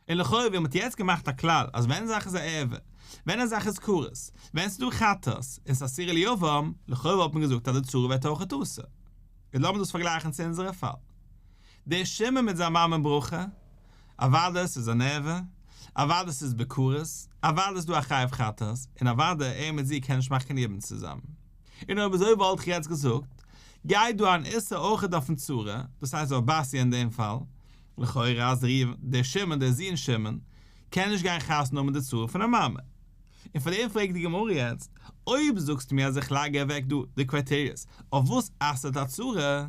און לכאורה ווי מ'האט יעצט געמאכט א כלל אז ווען זאך איז א ערווה, ווען א זאך איז כרת, ווען ס'איז דא חטאת און ס'איז אסורה ליבם, לכאורה וואלט מען געזאגט אז די צרה ווערט אויכעט אסור. איז לאמיר דאס פארגלייכן צו אונזערע פאל. דער שמעון מיט זיין מאמען ברכה, אוודאי ס'איז אן ערווה, אוודאי ס'איז בכרת, אוודאי איז דא א חייב חטאת, און אוודאי ער מיט זי קענען נישט מאכן קיין יבום צוזאמען. און אויב אזוי וואלט איך יעצט געזאגט, גייט דא אן איסור אויכעט אויפן צרה, דאס הייסט אויף בתיה אין דעם פאל, לכאורה אז דער שמעון, דער זון שמעון, קען נישט גיין חתונה האבן מיט די צרה פון די מאמע. און פאר דעם פרעגט די גמרא יעצט, אויב זאגסטו מיר אז איך לייג אוועק דא די criteria ס אויף וואס אסר'ט א צרה,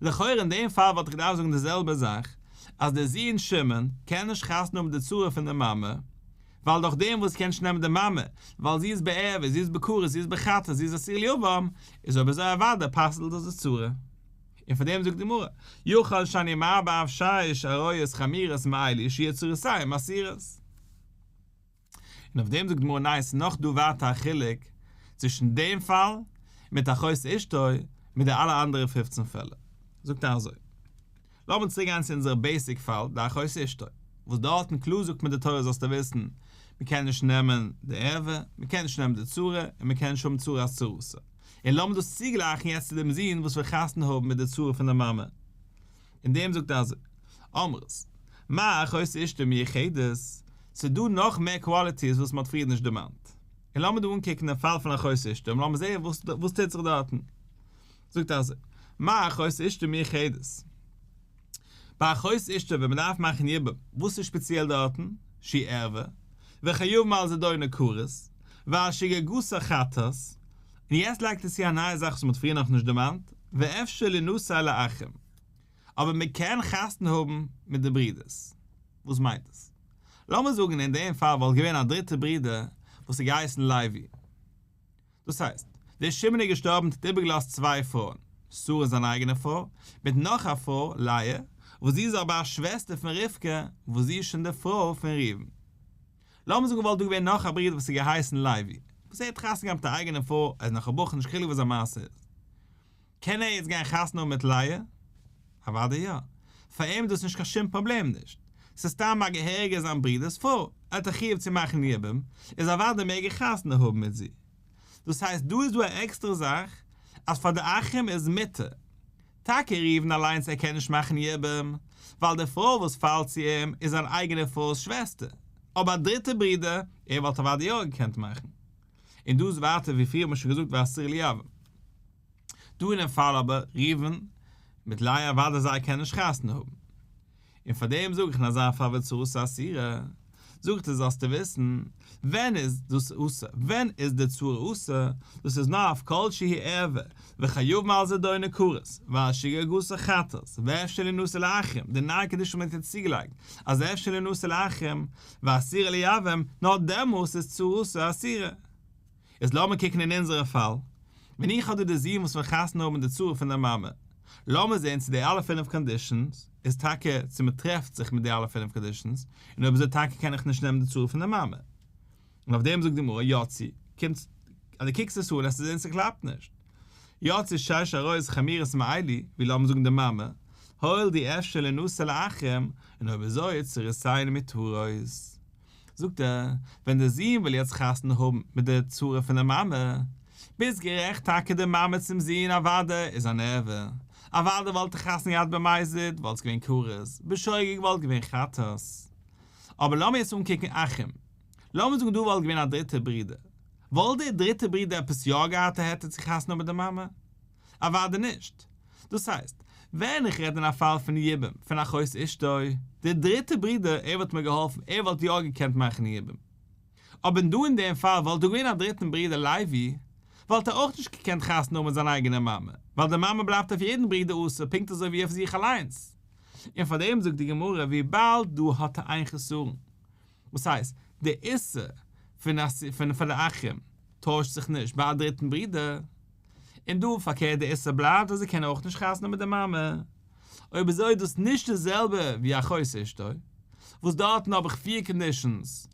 לכאורה אין דעם פאל וואלט איך געדארפט זאגן די זעלבע זאך, אז דער זון שמעון קען נישט חתונה האבן מיט די צרה פון די מאמע, ווייל דורך דעם וואס קען נישט נעמען די מאמע, ווייל זי איז בערווה, זי איז בכרת, זי איז בחטאת, זי איז אסורה ליבם, איז אויב אזוי אוודאי פסל'ט דאס די צרה. און פאר דעם זאגט די גמרא, יכול שאני מרבה אף שש עריות חמורות מאלו שיהו צרותיהם אסורות. און אויף דעם זאגט די גמרא ניין ס'איז נאך דא ווייטער א חילוק צווישן דעם פאל מיט אחות אשתו מיט די אלע אנדערע פופצן פעלער. זאגט ער אזוי. לאמיר צוריק גיין צו אונזערע basic פאל, די אחות אשתו, וואס דארטן קלאר זאגט מיר די תורה זאלסטו וויסן, מען קען נישט נעמען די ערווה, מען קען נישט נעמען די צרה, און מען קען נישט האבן צרת צרתה. און לאמיר דאס צוגלייכן יעצט צו דעם זון וואס וויל חתונה האבן מיט די צרה פון די מאמע. אין דעם זאגט ער אזוי, אמרת, מה אחות אשתו מיוחדת, ס'איז דא נאך מער qualities וואס מען האט פריער נישט דערמאנט. און לאמיר דא אנקוקן דעם פאל פון אחות אשתו און לאמיר זען וואס טוט זיך דארטן. זאגט ער אזוי, מה אחות אשתו מיוחדת? ביי אחות אשתו ווען מען דארף מאכן יבום, וואס איז שפעציעל דארטן? שהיא ערווה, וחייבים על זדונה כרת, ועל שגגתה חטאת, און יעצט לייגט ער צו א נייע זאך וואס מען האט פריער נאכנישט דערמאנט, ואפשר לינשא לאחים, אבער מען קען חתונה האבן מיט די ברידערס. וואס מיינט עס? לאמיר זאגן אין דעם פאל וואלט געווען א דריטע ברודער וואס איז געהייסן לוי, דאס הייסט, דער שמעון איז געשטארבן און האט איבערגעלאזט צוויי פרויען, שרה זיין אייגענע פרוי, מיט נאך א פרוי, לאה, וואס זי איז אבער א שוועסטער פון רבקה, וואס זי איז שוין די פרוי פון ראובן. לאמיר זאגן וואלט דא געווען נאך א ברודער וואס איז געהייסן לוי, וואס ער האט חתונה געהאט מיט א אייגענע פרוי, ער איז נאך א בחור נישט חילוק וואס זיין מעשה איז. קען ער יעצט גיין חתונה האבן מיט לאה? אוודאי יא. פאר אים איז דאס נישט קיין שום פראבלעם נישט. ס'איז סתם א געהעריגע זיין ברודער'ס פרוי, ער האט א חיוב צו מאכן יבום, איז אוודאי מעג ער חתונה האבן מיט זי. דאס הייסט דא איז דא א עקסטערע זאך אז פאר די אחים איז מותר. טאקע ראובן אליינס ער קען נישט מאכן יבום, ווייל די פרוי וואס פאלט צו אים איז זיין אייגענע פרוי'ס שוועסטער. אבער א דריטע ברודער, ער וואלט אוודאי יא געקענט מאכן. און דא איז ווייטער ווי פריער האט מען שוין געזאגט ואסורה ליבם. דא אינעם פאל אבער ראובן מיט לאה אוודאי זיי קענען נישט חתונה האבן. און פאר דעם זאג איך אין אזא פאל וצרתה אסורה, זאגט ער זאלסטו וויסן, ווען איז דאס אסור, ווען איז די צרה אסור, דאס איז נאר אויף כל שהיא ערווה, וחייבים על זדונה כרת, ועל שגגתה חטאת, ואפשר לינשא לאחים, די נייע condition וואס מען האט יעצט צוגעלייגט, אז אפשר לינשא לאחים, ואסורה ליבם, נאר דעמאלס איז צרתה אסורה. איז לאמיר קוקן אין אונזערע פאל, ווען איך האב דא די זון וואס וויל חתונה האבן מיט די צרה פון די מאמע. לאמיר זען צו די אלע פינף conditions איז טאקע צו מען טרעפט זיך מיט די אלע פינף conditions, און אויב אזוי טאקע קען איך נישט נעמען די צרה פון די מאמע. און אויף דעם זאגט די גמרא, יצאו, קומט, אז דו קוקסט עס אן וועסטו זען ס'קלאפט נישט. יצאו שש עריות חמורות מאלו, ווי לאמיר זאגן די מאמע, הואיל דאי אפשר לינשא לאחים, און אויב אזוי צרותיהן מותרות. זאגט ער, ווען דער זון וויל יעצט חתונה האבן מיט די צרה פון די מאמע, ביסט גערעכט טאקע די מאמע צום זון אוודאי איז אן ערווה, אוודאי וואלט ער חתונה געהאט במזיד וואלט עס געווען כרת, בשוגג וואלט געווען חטאת. אבער לאמיר יעצט אנקוקן אחים, לאמיר זאגן דא וואלט געווען א דריטער ברודער, וואלט דער דריטער ברודער עפעס יא געהאט א היתר צו חתונה האבן מיט די מאמע? אוודאי נישט. דאס הייסט, ווען איך רעד אין א פאל פון יבום פון אחות אשתו, דער דריטער ברודער, ער וואלט מיר געהאלפן, ער וואלט יא געקענט מאכן יבום. אבער דא אין דעם פאל וואלט דא געווען א דריטן ברודער לוי, וואלט ער אויך נישט געקענט חתונה האבן מיט זיין אייגענע מאמע, ווייל די מאמע בלייבט אויף יעדן ברודער אסור פונקט אזוי ווי אויף זיך אליינס. און פאר דעם זאגט די גמרא וויבאלד דא האט ער איין חסרון, וואס הייסט, די איסור פון פון די אחים טוישט זיך נישט ביי א דריטן ברודער, און דא פארקערט די איסור בלייבט אז ער קען אויך נישט חתונה מיט די מאמע, אויב אזוי איז דאס נישט די זעלבע ווי אחות אשתו, וואס דארטן האב איך פיר conditions,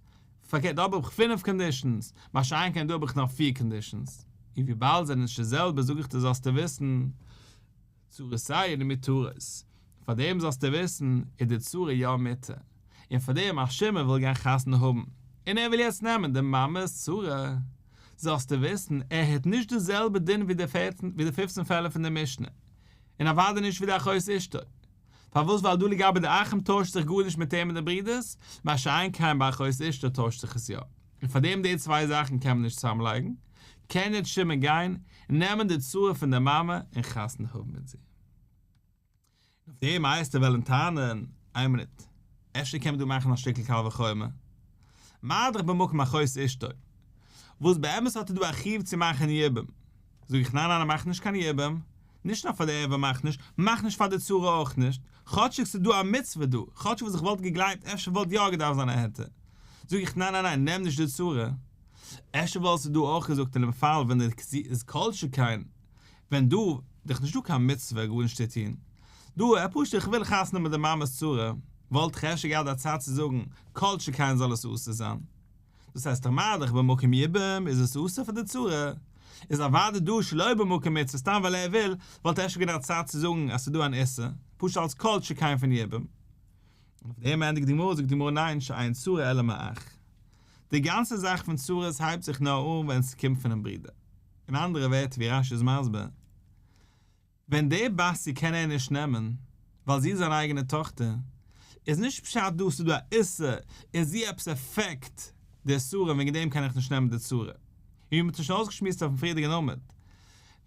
פארקערט דא האב איך פינף conditions, מה שאין כן דא האב איך נאר פיר conditions, און וויבאלד זענען נישט די זעלבע זאג איך דיר זאלסטו וויסן, צרותיהן מותרות, פאר דעם זאלסטו וויסן איז די צרה יא מותר, און פאר דעם אז שמעון וויל גיין חתונה האבן, און ער וויל יעצט נעמען די מאמע'ס צרה, זאלסטו וויסן ער האט נישט די זעלבע דין ווי די פערצן ווי די פופצן פעלער פון די משנה, און אוודאי נישט ווי די אחות אשתו. פארוואס ווייל דא לגבי די אחים טוישט זיך גארנישט מיט אים און די ברידערס, מה שאין כן ביי אחות אשתו טוישט זיך עס יא. און פאר דעם די צוויי זאכן קען מען נישט צוזאמלייגן, קען יעצט שמעון גיין נעמען די צרה פון די מאמע און חתונה האבן מיט זי. און אויף דעם מייסטער וועלן טענה'ן, איין מינוט, אפשר קען מען דא מאכן א שטיקל קל וחומר? מה דאך במקום אחות אשתו, וואס באמת האט ער דא א חיוב צו מאכן יבום, זאג איך ניין ניין ער מאכט נישט קיין יבום, נישט נאר פאר די ערווה מאכט נישט, מאך נישט פאר די צרה אויך נישט, כאטשיג ס'איז דא א מצוה דא, כאטשיג וואס איך וואלט געגלייבט אפשר וואלט יא געדארפט זיין א היתר, זאג איך ניין ניין ניין נעם נישט די צרה. אפשר וואלסטו דא אויך געזאגט אינעם פאל ווען די איז כל שכן ווען דא דאך נישטא קיין מצוה גארנישט צו טון דא ער פשוט איך וויל חתונה מיט די מאמע'ס צרה וואלט איך אפשר געהאט א צד צו זאגן כל שכן זאל עס אסור זיין דאס הייסט מה דאך במקום יבום איז עס אסור פאר די צרה איז אוודאי דא שלא במקום מצוה סתם ווייל ער וויל וואלט אפשר געווען א צד צו זאגן אז ס'איז דא אן איסור פשוט אלס כל שכן פון יבום. און אויף דעם ענדיגט די גמרא זאגט די גמרא ניין שאין צרה אלא מאח. די גאנצע זאך פון צרות הייבט זיך נאר אן ווען ס'קומט פונעם ברודער. אין אנדערע ווערטער ווי רש"י איז מסביר, ווען די בתיה קען ער נישט נעמען ווייל זי איז זיין אייגענע טאכטער, איז נישט פשט דא ס'איז דא א איסור און זי עפעס affect די איסורים וועגן דעם קען איך נישט נעמען די צרה. און ווי מ'האט שוין אויסגעשמועסט אויפן פריערדיגן עמוד,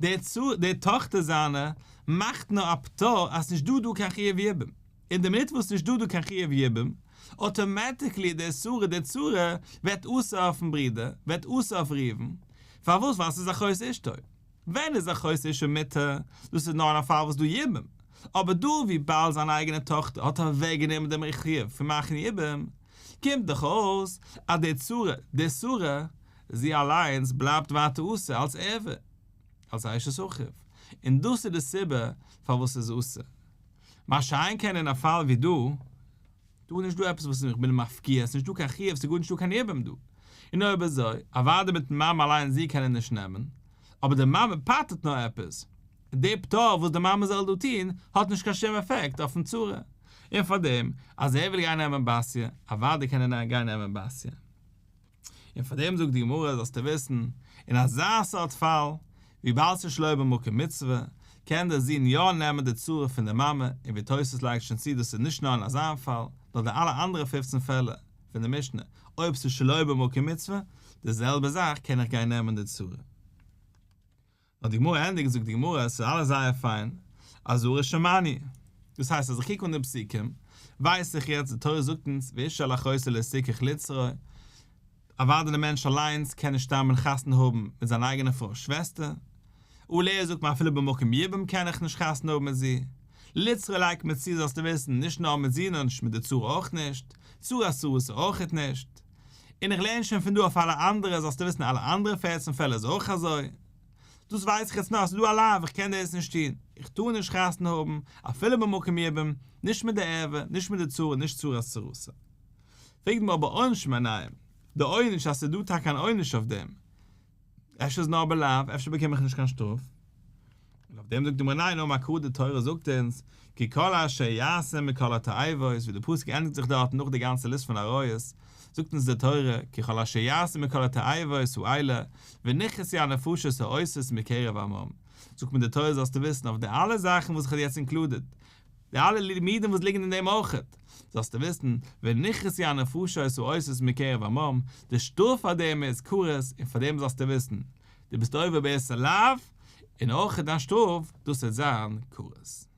די צרה די טאכטער זיינע מאכט נאר א פטור אז ס'נישט דא דא קיין חיוב יבום. אין די מינוט וואס נישט דא דא קיין חיוב יבום, automatically די שרה די צרה ווערט אסור אויפן ברודער, ווערט אסור אויף ראובן, פארוואס ווייל ס'איז אחות אשתו. ווען איז אחות אשתו מותר? דאס איז נאר אין א פאל וואס דא יבום, אבער דא וויבאלד זיין אייגענע טאכטער האט אוועק גענומען דעם חיוב פון מאכן יבום, קומט דאך אויס אז די צרה די שרה זי אליינס בלייבט ווייטער אסור אלס ערווה, אלס אשת אחיו, און דאס איז די סיבה פארוואס ס'איז אסור. מה שאין כן אין א פאל ווי דא, דא איז נישט דא עפעס וואס איך בין מפקיע, עס איז נישט דא קיין חיוב, עס איז גארנישט דא קיין יבום דא. און אויב אזוי, אוודאי מיטן מאמע אליין זי קען ער נישט נעמען, אבער די מאמע פטר'ט נאר עפעס. די פטור וואס די מאמע זאל דא טון, האט נישט קיין שום עפעקט אויפן צרה. און פארדעם, אז ער וויל גיין נעמען בתיה, אוודאי קען ער גיין נעמען בתיה. און פאר דעם זאגט די גמרא זאלסטו וויסן, אין אזא סארט פאל, וויבאלד ס'איז שלא במקום מצוה, קען דער זון יא נעמען די צרה פון די מאמע, און ווי תוס' לייגט שוין צו דאס איז נישט נאר אין אזא פאל, נאר די אלע אנדערע פופצן פעלער פון די משנה, אויב ס'איז שלא במקום מצוה, די זעלבע זאך קען איך גיין נעמען די צרה. נאר די גמרא ענדיגט זאגט די גמרא עס איז אלעס זייער פיין, אזהרה שמענו, דאס הייסט אז איך קוק אן די פסוקים ווייס איך יעצט די תורה זאגט אונז ואשה אל אחותה לא תקח לצרור, אוודאי די מענטש אליינס קען נישט שטאמען חתונה האבן מיט זיין אייגענע פרוי שוועסטער, עליה זאגט מען אפילו במקום יבום קען איך נישט חתונה האבן מיט זי, לצרור לייגט מען צו זאלסטו וויסן נישט נאר מיט זי נאר נישט מיט די צרה אויך נישט, צרת צרתה אויכעט נישט. און איך לערן שוין פון דא אויף אלע אנדערע זאלסטו וויסן אלע אנדערע פערצן פעלער איז אויך אזוי. דאס ווייס איך יעצט נאר אז ס'איז דא א לאו, איך קען דאס נישט טון, איך טאר נישט חתונה האבן, אפילו במקום יבום, נישט מיט די ערווה, נישט מיט די צרה, נישט צרת צרתה. פרעגט די גמרא אבער עונש מנין, די עונש אז ס'איז דא טאקע אן עונש אויף דעם, אפשר איז נאר בלאו, אפשר באקום איך נישט קיין שטראף. און אויף דעם זאגט די גמרא ניין אמר קרא די תורה זאגט אונז כי כל אשר יעשה מכל התועבות ווי די פסוק ענדיגט זיך דארט נאך די גאנצע ליסט פון עריות זאגט אונז די תורה כי כל אשר יעשה מכל התועבות האלה ונכרתו הנפשות העושות מקרב עמם זאגט מיר די תורה זאלסטו וויסן אויף די אלע זאכן וואס איך האב יעצט included די אלע לימודים וואס ליגן אין דעם אויכעט, זאלסטו וויסן, ונכרתו הנפשות העושות מקרב עמם, די שטראף פאר דעם איז כרת, און פאר דעם זאלסטו וויסן, דו ביסט עובר באיסור לאו, און אויכעט דיין שטראף, דאס וועט זיין כרת.